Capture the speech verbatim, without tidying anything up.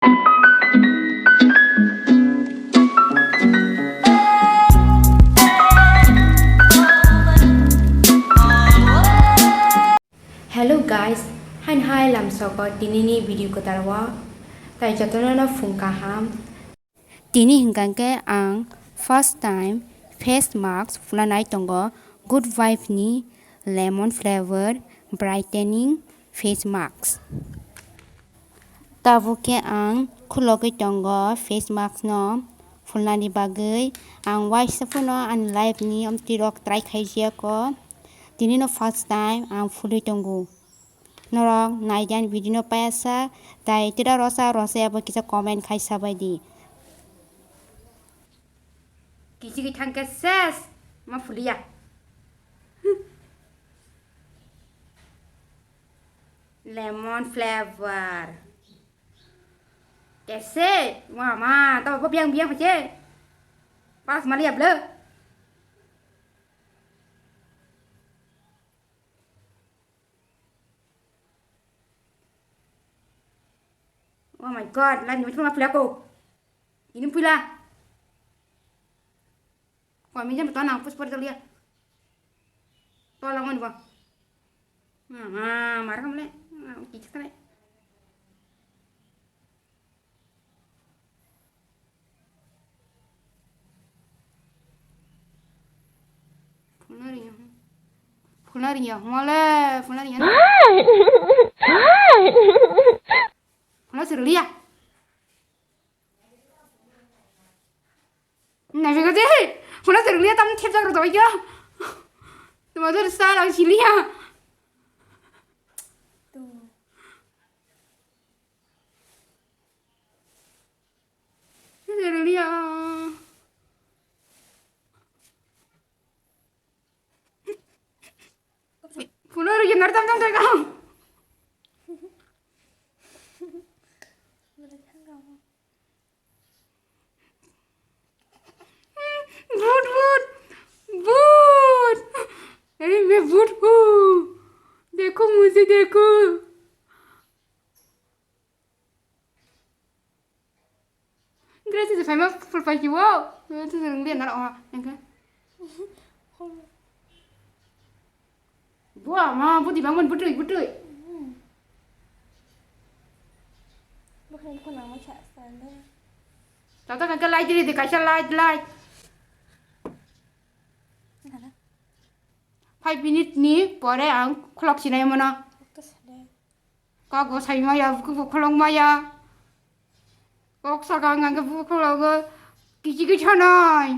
Hello guys, hain hai lamsoko tinini video kwtaro. Tai jotono no phung kaham. Tini hwnkha khe ang first time face mask phulnai tongo, Good Vibe ni lemon flavor brightening face mask. Tabuk khe ang khulogwi tongo face mask no phulnani bagwi. Ang waisa phano ani life ni omtwi rok try khaijiyako. Tini no first time ang phulwi tongo. Norok naidi ani video no payasa, tai tira rosa rosa abo kisa comment khai sabai di. Kichigwi thangkhe ses ma phuliya. Lemon flavor. Kese, wah ma, tabo biang biang phache. Pas maliya ble. Oh my God, lain ni ma phuila ko. Ini phuila. Ko mi jam to nang pus por jaliya. To lang mon ba. Ma, ma, mar kam le. Ma, kichik le. Phulna ringya. Phulna ringya. Mole, phulna ringya. Phulna sirliya. Nabi ko je. Phulna sirliya tam thep jak ro ya. Tuma jor sa lang siliya. Sirliya. Phulna ringya nar tam tam thek. भूत, भूत, भूत। अरे, मैं भूत हूँ। देखो मुझे, देखो। Grace is famous for spicy. Wow. Grace is really not. Buah, ma, budi bangun, butui, butui. Hmm. Bukan aku nama Cak Sandra. Tata kagak light ini dikasih light, light. Mana? Five minute ni pore ang khulok sinai mono. Waktu sadar. Kok go sai maya, buku go kholong maya. Kok saka ang ang buku khologo. Kichi kichi hanai.